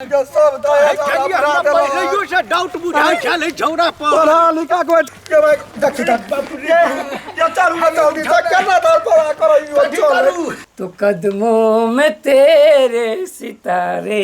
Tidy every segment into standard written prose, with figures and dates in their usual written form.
जो सब दया हमरा पहिलैयो से डाउट बुझाइ छल एहि छौड़ा पर। पढ़ा लिखा के के भाई देखी तक ये चालू ना जल्दी से केना दर पढ़ा करो चल। तो कदमों में तेरे सितारे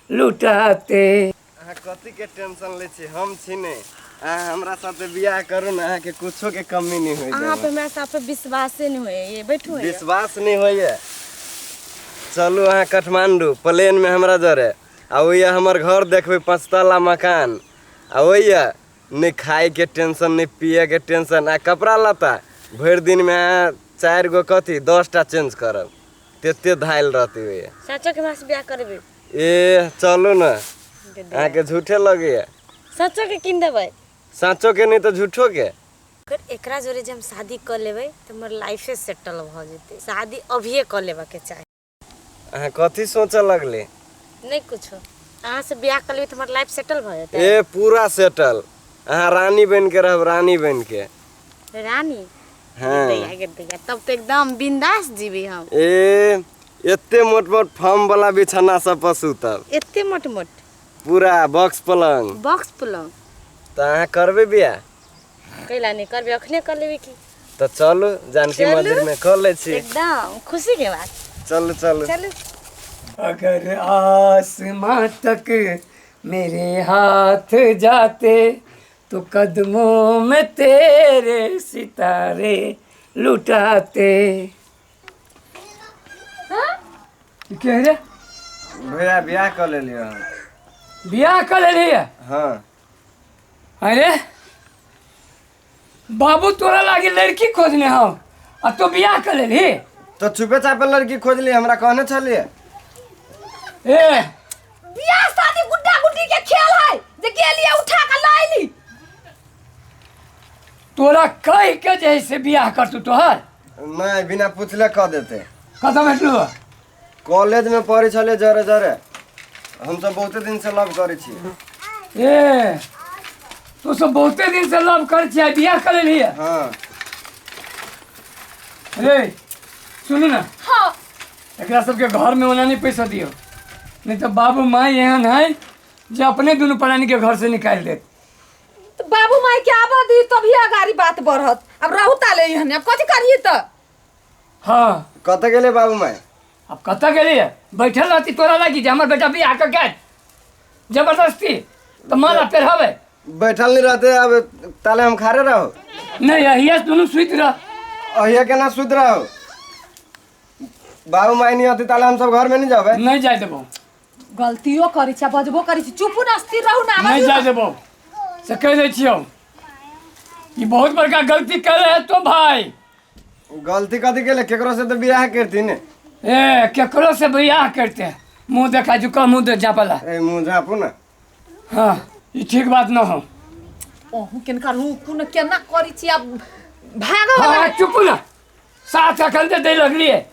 लुटाते। अहाँ कथी के टेंशन लै छी, हम छी ने, अहाँ हमरा साथे बियाह करू ने, अहाँके कुछो के कमी नहीं होय। अहाँ पे हमरा साफ विश्वासे नहीं होय, ये बैठू है। विश्वास नहीं होइए? चलू अहाँ काठमांडू प्लेन में हमरा जरे, आ ओइया हमर घर देखबै, 5 तला मकान, आ ओइया नहीं खाए के टेंशन, नहीं पिए के टेंशन, आ कपड़ा लत्ता भरि दिन में अहाँ 4 गो कथी 10टा चेंज करब, तेते धायल रहती ओइया। सचो के हमरा से बियाह करबै? ए चलू ने, अहाँके झूठे लगैया। सचो के किन देबै? साँचो के नहीं तो झूठो के। अगर एकरा जोरे जे हम शादी कर लेबै तऽ हमर लाइफे सेटल भऽ जेतै। शादी अभिये कऽ लेबाके चाही। अहाँ कथी सोचऽ लगले? नहीं कुछो, अहाँ से बियाह कर लेबै तऽ हमर लाइफ सेटल भऽ जेतै। ए पूरा सेटल, अहाँ रानी बन के रहब, रानी बन के। रानी? हाँ। दैया गे दैया, तब तऽ एकदम बिंदास जीबी हम। ए एते मोट मोट फॉर्म वाला बिछाना सब पर सुतब। एते मोट मोट? पूरा बॉक्स पलंग। बॉक्स पलंग। तऽ अहाँ करबै बियाह? कैला नहीं करबै, अखने कर लेबै की। तऽ चलू जानकी चलू। मंदिर में कर लै छी। एकदम खुशी के बात। चलू चलू चलू। अगर आसमां तक मेरे हाथ जाते तो कदमों में तेरे सितारे लुटाते। के रे भैया बियाह कर लेलियै हम। बियाह कर लेलियै? हाँ। अरे बाबू तोरा लागी लड़की खोजने हौ आ तो बियाह कर लेली? तो चुपे चापे लड़की खोजली, हमरा कहने छलियै। ए बियाह शादी गुड्डा गुड्डी के खेल है जे गेलिए उठा के लाइली। तोरा कह के जे है से बियाह करतू तोहर? नहीं, बिना पूछले कह देते। कतऽ भेटलू? कॉलेज में पढ़ै छलियै जरे जरे, हम सब बहुते दिन से लव करै छी। ए तू सब बहुते दिन से लव करै छी, बियाह कर लेलियै? हाँ। रे सुनू ना। हाँ। एकरा सबके घर में ओना नहीं पैसा दियो, नहीं तो बाबू माई एहन है जे अपने दुनू प्राणी के घर से निकालि देत। तो बाबू माई के आबऽ दी तभी अगाड़ी बात बढ़त। अब रहू ताले एहन, अब कथी करिए तऽ? हाँ। कतऽ गेलै बाबू माई? अब कतऽ गेलियै? बैठल रहती तोरा लागी जे हमर बेटा बियाह कऽ के जबरदस्ती तऽ माला पेरहबै। बैठल नहीं रहते अब ताले हम खारे रहो। नहीं, अहिया दुनू सुति रह। अहिया केना सुति रहो? बाबू माई नहीं होती ताले हम सब घर में नहीं जाबे। नहीं जाय देबो। गलतियो करै छी, बजबो करै छी, चुपू ना, स्थिर रहू ना। नहीं जाय देबो से कह दै छियौ। ई बहुत बड़का गलती कर रहे तो भाई। गलती कथी केले? केकरो से तो बियाह करती ने। ए केकरो से बियाह करते हैं, मुंह देखा चुका मुंह दे झापला। ए मुंह झापू ना। हाँ ई ठीक बात न हो। अहूँ केनका रुकू न, केना करै छी अब भागो। हाँ चुप ना, साथ अखन ते दै लगलिए।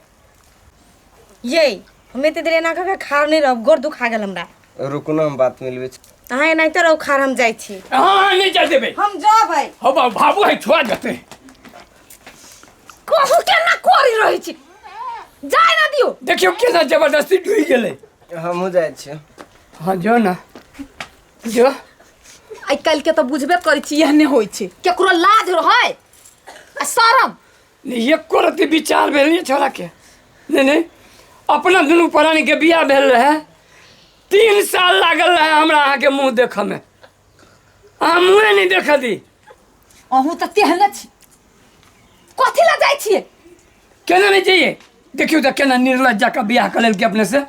ये हम एते देर एना कऽ के खार नहीं रहब, गोर दुखा गेल हमरा। रुकू ना, हम बात मिलबै। अहाँ एनाहिते रहू खार, हम जाइ छी। हाँ नहीं जाय देबै। हम जबै। हो बाबू, बाबू है छुआ जते। कहू केना करी रहै छी, जाय ना दियो। देखियो केना जबरदस्ती ढुइ गेलै। हमहूँ जाइ छी। हाँ जो ना जो। आइ काल्हि के तऽ बुझबे करै छी एहने होइ छै, केकरो लाज रहै आ शरम। एको रत्ती विचार भेल नहीं छोरा के। नहीं नहीं, अपना दुनू प्राणी के बियाह भेल रहे, 3 साल लागल रहे हमरा अहाँ के मुँह देखऽ में, अहाँ मुँहे नहीं देखऽ दी। अहूँ तऽ तेहने छी, कथी लए जाइ छियै? केना नहीं जाइए? देखियौ तऽ केना निर्लज जाकऽ बियाह कऽ लेलकै अपने से।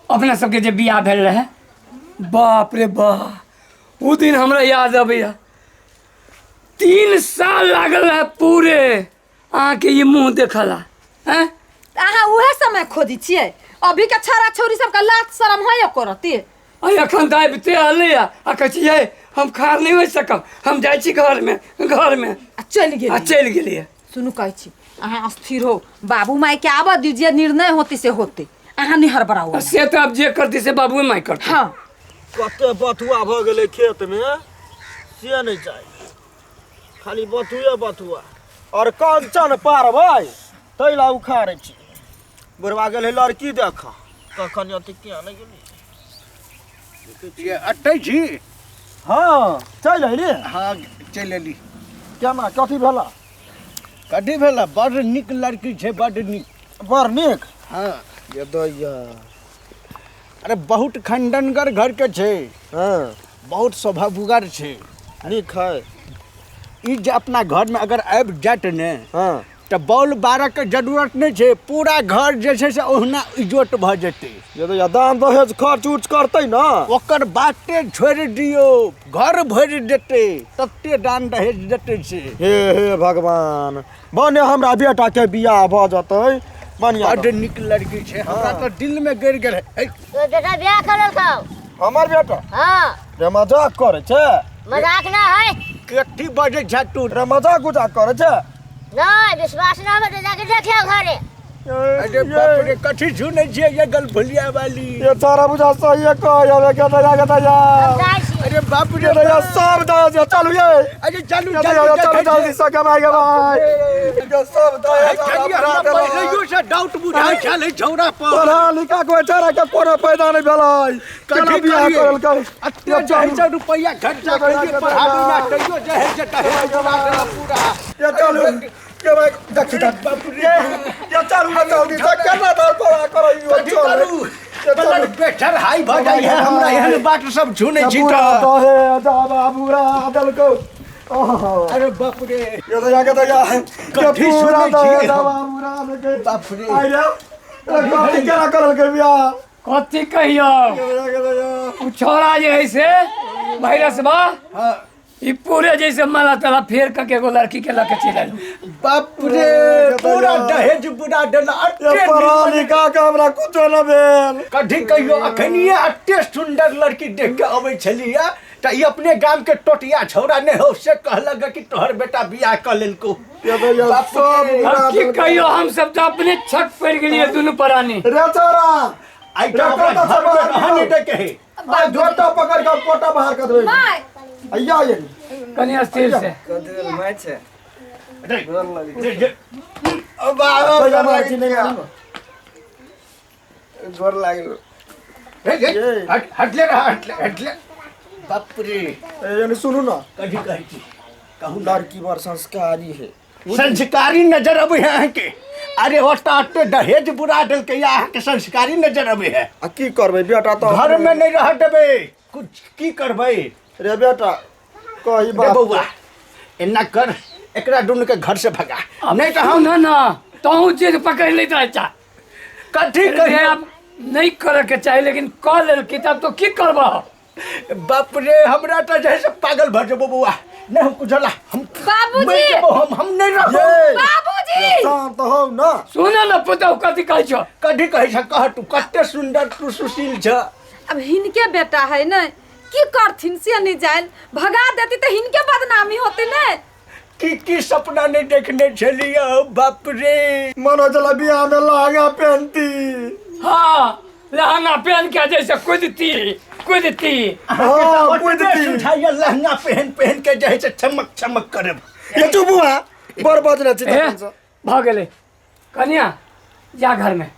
अपना सबके जे बियाह भेल रहे, बाप रे बाप, ओ दिन हमरा याद अबैया। 3 साल लागल रहे पूरे अहाँके ई मुँह देखला। हैं? तऽ अहाँ उएह समय खोजै छियै? अभी के छौड़ा छौड़ी सबके लाज शरम है एको रत्ती? अरे अखन तऽ आबिते एलैया आ कहै छी ये हम खार नहीं हो सकब, हम जाइ छी घर में, घर में। आ चलि गेलियै। आ चलि गेलियै। सुनू कहै छी अहाँ अस्थिर हो, बाबू माई के आबऽ दियौ, जे निर्णय होतै से होतै, अहाँ नहीं हड़बड़ाउ। से तऽ आब जे करतै से बाबूए माई करतै। हाँ। कते बथुआ भऽ गेलै खेत में से नहीं चाही, खाली बथुए बथुआ। और कंचन पारबै तै ला उखाड़ै छी। बुढ़वा गेल है लड़की देख, कखन अथी किया नहि गेली। ये अटै छी। हँ, चलि अयली? हँ, चलि एली। केना कथी भेला? कथी भेला, बड़ नीक लड़की छै, बड़ नीक। बड़ नीक? हँ। ये दैया। अरे बहुत खंडनगर घर के छै। हँ। बहुत स्वभावगर छै। नीक है। ई जे अपना घर में अगर आबि जायत ने, हँ, तऽ बॉल बारऽ के जरूरत नहि छै, पूरा घर जे छै से ओहुना इजोत भऽ जेतै। ये दैया, दान दहेज खर्च उर्च करतै ने? ओकर बाते छोड़ि दियौ, घर भरि देतै, तते दान दहेज देतै से। हे हे भगवान, भने हमरा बेटा के बियाह भऽ जेतै, बढ़िआँ। बड्ड नीक लड़की छै, हमरा तऽ दिल में गड़ि गेल है। तोर बेटा बियाह कर लेलकौ? हमर बेटा? हाँ। रे, मजाक करै छै? मजाक ना है। कथी बजै छै तू? रे, मजाक उजाक करै छै? नहीं, विश्वास ना हो तो जाके देखियो घरे। अरे बाप रे, कथी सुनै छियै ये गलभुलिया वाली? ये सारा बुझा सही कह आबे के दया के दया। हम जाइ छी। अरे बाप रे। ये दया, सब दया जे, चलू ये। अरे चलू। ये चलू। दया, चलू जल्दी से, कमाई कमाई ये सब दया। हमरा पहिलैयो से डाउट बुझाइ छल एहि छौड़ा पर। पढ़ा लिखा के बेचारा के कोनो पैदा नहीं भेलै, केना कथी बियाह करियै? करलकै? अते जे है से रुपैआ खर्चा करियै पढ़ाबी ना, तैयो जे है से दहेज उड़ा देलक पूरा। ये चलू ये भाई, देखी तक बाप रे। ये चलू ना जल्दी से, केना दर पड़ा करै यो? कथी चल। करू? ये चलू। ब्लड प्रेशर हाई भऽ जाइ है हमरा एहन बात सब सुनै छी पूरा तऽ। दहे जाबा पूरा देलकौ। ओहो। अरे बाप रे। ये दया के दया ये। कथी पूरा सुनै दहे छियै हम? जाबा पूरा देलकै। बाप रे। आइ रे, कथी केना करलकै बियाह? कथी कहियौ? ये दया के दया। उ छोरा जे है से भैरसबा, हाँ। ई पूरे जैसे माला ताला फेर के एगो लड़की के लके चलि आयल। बाप रे, पूरा दहेज बुरा देला। ये अते पढ़ा नीमन। लिखा के हमरा कुछो न भेल। कथी कहियो, अखनिये अते सुंदर लड़की देख के अबै छलियै तऽ ई अपने गाम के टोटिया छौड़ा नहि हो से कहलक कि तोहर बेटा बियाह कऽ लेलकौ। ये दया, बाप सब रे। बुरा अब की देलकै। कहियो, हम सब तऽ अपने छक पड़ि गेलियै दुनू प्राणी। रे छोरा। आइ तऽ हमरा रे, घर में रहऽ नहि दैके है। आ झोटा पकड़ के पोटा बाहर कर देबै। माय। अइया ये। कनि स्थिर से। कथी भेल, माय छै? रे, रे, रे, भैया मार छी नहीं। गोर लागल। रे, रे, हट हटले रह, हटले हटले, बाप रे। ए, यानी सुनू ना। कथी कहै छी, कहू ना। लड़की बड़ संस्कारी है। संस्कारी नजर अबै है अहाँके? अरे ओतऽ अते दहेज बुरा देलकै या अहाँके संस्कारी नजर अबै है? आ की करबै, बेटा तऽ घर में नहि रह देबै कुछ, की करबै? रे बेटा, कही रे बाप। बौआ, एना कर, एकरा दुनू के घर से भगा, नहीं तऽ हम ना ना, तहूँ चीज पकड़ लैत रहै चा। कथी रे, कहियो? आब नहीं करे के चाही, लेकिन कऽ लेलकी तब तो की करबह? बाप रे, हमरा तऽ जे है से पागल भऽ जेबो बौआ। नहीं हम कुछ हम बाबूजी। मरि जेबो, हम नहीं रहबो। ये बाबूजी। शांत हो ना। सुन न पुतहु, कथी कहै छौ? कथी कहै छ, कह तू, कते सुंदर तू सुशील छ। अब हिनके बेटा है ने, की करथिन से नहीं जान। भगा देती तो हिनके बदनामी होती ने। की की सपना नहीं देखने छलियै, बाप रे। मनोज ला बियाह में लहंगा पहनती। हाँ, लहंगा पहन के जैसे कूदती कूदती। हाँ, कूदती। सुझाइया लहंगा पहन पहन के जे है से चमक चमक करब। ये चुप हुआ, बड़ बजना छी। ए, तखन से। भऽ गेलै, कनिया जा घर में।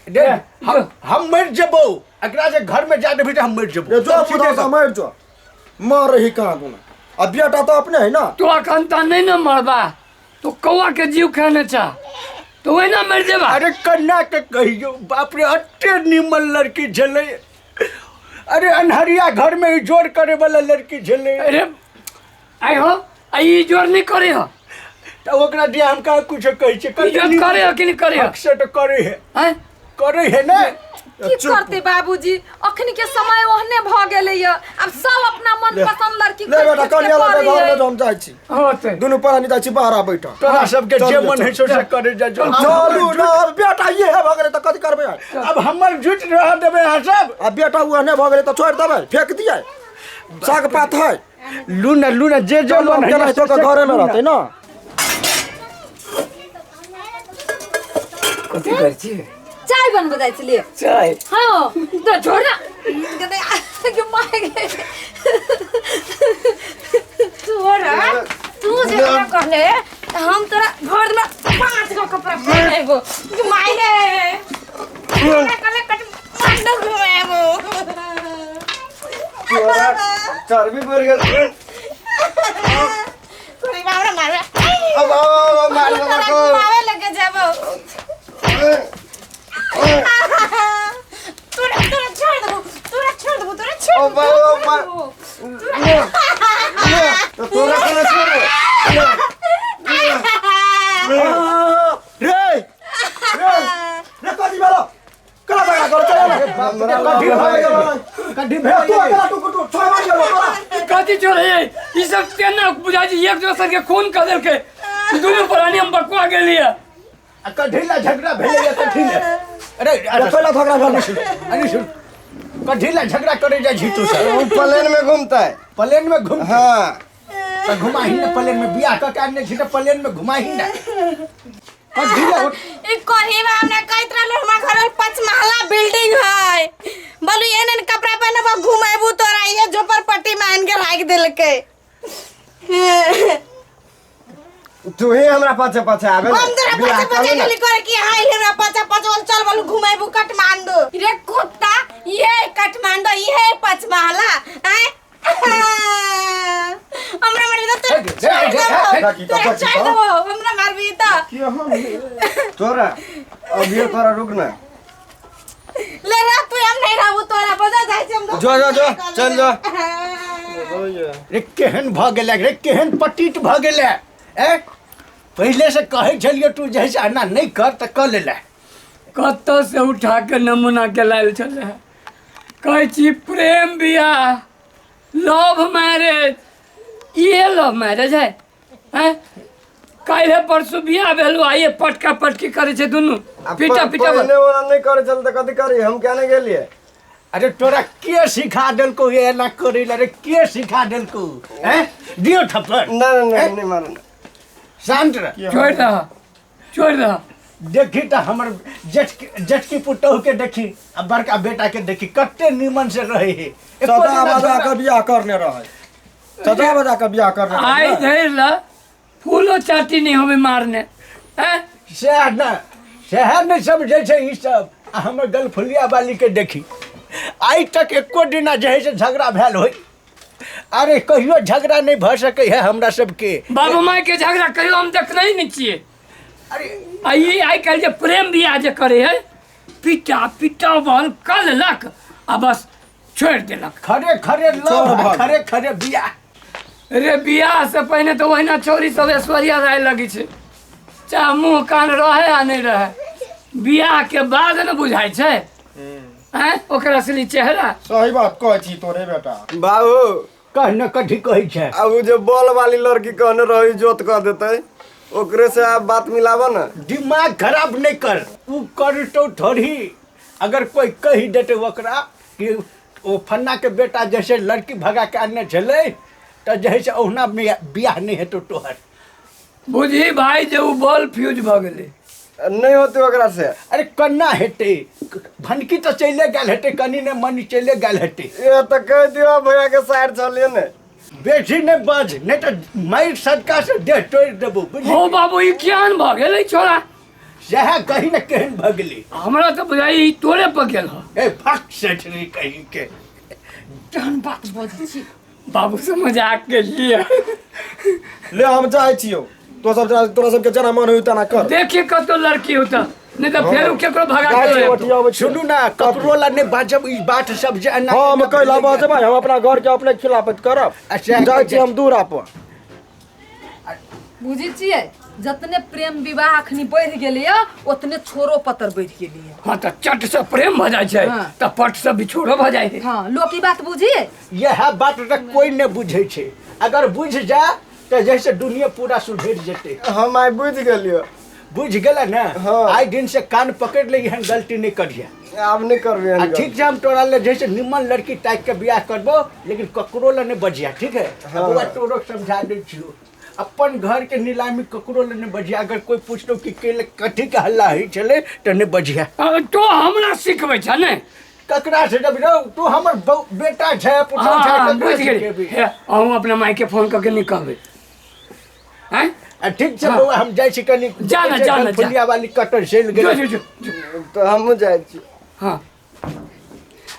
दे, हम मरि जेबो, एकरा जे घर में जा देबही तऽ हम मरि जेबो। ये जो पुतहु से मरि जो, मर रही कहाँ दूना, आ बेटा तो अपने है ना। तू अखन तऽ नहीं न मरबा, तू कौआ के जीव खाने छा, तो वही ना मर जेबा। अरे कन्या के कहियो, बाप रे, अते निमन लड़की छलै। अरे अन्हरिया घर में जोर करे वाला लड़की छलै। अरे आई हो, आ ई जोर नहीं करे हो? तऽ ओकरा दिया हम कहाँ कुछो कहै छियै। ई जोर करे हो कि नहीं करे हो? अक्सर तऽ करे है। हैं? करे है ने। की करते बाबूजी, अखन के समय ओहने भ गेलै य, अब सब अपना मन पसंद लड़की ले बेटा, खोजि के कनिया लऽ के घर करैये। में हम जाइ छी। होते। दुनू प्राणी जाइ छी, बाहर बैठ। तोरा सबके जे मन है से करे जा जो। चलू ना, अब बेटा ये है भऽ गेलै तऽ कथी करबै? अब हमर झूठ रह देबै अहाँ सब? आ बेटा ओहने भऽ गेलै तऽ छोड़ि देबै, फेक दियै? साग पात है। लू ना, लू ना, जे जे चलू, मन है केना से तो घरे में लू ना। रहतै ना। कथी करै छियै? चाय बनबे जाइ छलियै। चाय? हाँ, तो छोड़ ना के माय गे। तोरा तू जे हमरा कहले तऽ हम तोरा भर दिना 5 गो कपड़ा पहिनेबो। माय गे, हमरा कहले कट मंडल घुमेबो। तोरा चर्बी बढ़ गेल। तोरी बाबरा मारबे। अब अब मार तोरा को घुमावे लगे जाबो। तोरा तोरा छोड़ देबो, तोरा छोड़ देबो, तोरा छोड़ ओ देबो, बाबा तोरा मार छोड़ देबो। तो तोरा केना छोड़बो? रे रे रे कथी भेलो? केना झगड़ा करो? चल ना। हमरा कथी भऽ गेलै? कथी तू भऽ गेलै? अकेला तू तू छोड़ मार गेलो तोरा। कथी छोड़े ई सब केना बुझाइ छै एक दोसर के खून कऽ देलकै दुनू प्राणी हम बकुआ गेलियै। आ कथी ला झगड़ा भेलै? कथी ला? अरे अरे कथी ला झगड़ा भेल? अरे सुन, कथी ला झगड़ा करे जाइ छी तू सब? वो प्लेन में घूमता है। प्लेन में घूम? हाँ। तऽ घुमाही ने प्लेन में, बियाह कऽ के आनने छी तऽ प्लेन में घुमाही ने। कथी ला? ई कही बा हमरा कहैत रहलो हमरा घर में 5 महला बिल्डिंग है, बोलू एहन एहन कपड़ा पहनब घुमेबू तोरा, ये झोपड़पट्टी में आन के राखि देलकै। तू ही हमरा पाछे पाछे आबे हम तोरा बियाह पाछे कर पाछे ले ना। गेली करे कि हाय हमरा पाछे पाछे बोल चल बोलू घुमेबू काठमांडू। रे कुत्ता, ये काठमांडू, ये 5 महला आय हमरा मारबी त तोरा छोड़ देबो, तोरा छोड़ देबो, हमरा मारबी त तोरा अभी तोरा रुक ना। ले रह तू, हम नहीं रहबू तोरा बजा जाइ छी हम। जो जो जो चल जो। रे केहन भऽ गेलै रे, केहन पटीट भऽ गेलै? ए पहिले से कहै छलियै तू जैसे एना नहि कर तऽ कऽ लेले। कतऽ से उठा के नमूना के लायल छलै? कहै छी प्रेम बियाह, लव मैरिज, इहे लव मैरिज है? हैं, काल्हि परसू बियाह भेल आइए पटका पटकी करै छै दुनू पीटा पीटा। पहले वाला नहीं करे चल त कथी करी हम क्या नहीं गेलिए? अरे तोरा के सिखा देलको ये एना करै ला? रे के सिखा देलको? हैं, दियो थप्पड़। ना ना ना नहीं मारू। शांत रह। छोड़ि दह, छोड़ि दह। देखी तऽ हमर जेठकी जेठकी पुतोहु के देखी आ बड़का बेटा के देखी कते नीमन से रहै है। एको सजा दिना बजा झगड़ा- के बियाह करने रहै, सजा बजा के बियाह करने रहै आइ ने। धरि ला फूलो चाटी नहीं होबे मारने हैं। सएह ने, सएह ने समझै छै ई सब। आ हमर गलफुलिया वाली के देखी, आइ तक एको दिना जे है से झगड़ा भेल होय? अरे कहियो झगड़ा नहि भऽ सकै है हमरा सबके। बाबू माय के झगड़ा कहियो हम देखने ही नहीं छियै। अरे आ ई आइ काल्हि जे प्रेम बियाह जे करे है, पीटा पीटा बल कऽ लेलक आ बस छोड़ि देलक। खरे खरे लव आ खरे खरे बियाह। रे बियाह से पहिने तऽ ओहिना छौरी सब ऐश्वर्या राय लगै छै, चाहे मुँह कान रहे आ नहि रहे, बियाह के बाद ने बुझाइ छै आँय ओकर असली चेहरा। सही बात कहै छी तोरे बेटा। बाबू कह न, कथी कहै छै? अब उ जे बॉल वाली लड़की कहने रही जोत कह देते, ओकरे से आप बात मिलाबो ना। दिमाग खराब नहीं कर, उ करतो थोड़ी। अगर कोई कही देते ओकरा कि ओ फन्ना के बेटा जैसे लड़की भगा के आनने छलै तऽ जे है से ओहुना बियाह नहि हेतौ तोहर। बुझी भाई जे उ बॉल फ्यूज भऽ गेलै। नहीं होते ओकरा से। अरे कन्ना हेतै, भनकी तऽ चलिए गेल हेतै, कनि ने मनि चलिए गेल हेतै। ये तो कह दियो भैया के साइड चलिए ने। बेसी नहि बाज, नहि तऽ मारि सदका से देह तोड़ि देबौ बुझली। हो बाबू, ई केहन भऽ गेलै छोरा? सएह कही ने केहन भऽ गेलै। हमरा तऽ बुझाइ ई तोरे पर गेल ह। ए फक सेठरी कही के। केहन बात बजै छी? बाबू से मजाक के लिए। ले हम जाइ छियौ, तो सब तोरा सबके जेना मन होई तेना कर। देखिए कतौ लड़की होता नहीं तऽ फेर उ केकरो भगा जाइ के छियौ, लऽ ओठिया अबै छियौ। सुनू ना, ककरो ला नहि बाजब ई बात सब जे एना। हम कैला बजबै? हम अपना घर के अपने खिलाफत करब? अच्छा, जाइ छी हम दूरा पर। बुझै छियै, जतने प्रेम विवाह अखनी बढ़ि गेलैया ओतने छोरो पतर बढ़ि गेलैया। हाँ तऽ चट से प्रेम भऽ जाइ छै हाँ। तऽ पट से बिछोड़ो भऽ जाइ छै। हाँ, लोक ई बात बुझिए? इएह बात तऽ कोइ नहि बुझै छै, अगर बुझि जाय तऽ जैसे दुनिया पूरा सुधरि जेतै। हम आइ बुझ गेलियो। बुझि गेलै ने? हाँ। आइ दिन से कान पकड़ि ले, एहन गलती नहि करिहे। आब नहीं करबे आ एहन ठीक छै, हम तोरा ले जैसे निमन लड़की ताकि के बियाह करबो, लेकिन ककरो ले नहि बजिया, ठीक है? हाँ। बौआ तोरो समझा दै छियौ, अपन घर के नीलामी ककरो ले नहि बजिया। अगर कोई पूछतो कि के ले कथी के हल्ला होइ छलै तऽ नहि बजिया। तो हमरा सिखबै छ ने? ककरा से जब रौ तू हमर बेटा छै, पुतहु छै, हाँ, ककरा बुझि गेली। सिखेबही? हे, अहूँ अपना माय के फोन कऽ के नहि कहबै आँय? आ ठीक छै हाँ। बौआ, हम जाइ छी कनि। जा ना, जा ना, जा। फुलिया वाली कटर चलि जो गेलै। जो जो जो। तो हमहूँ जाइ छी। हाँ,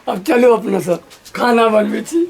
अब चलू अपना सब। खाना बनबै छी।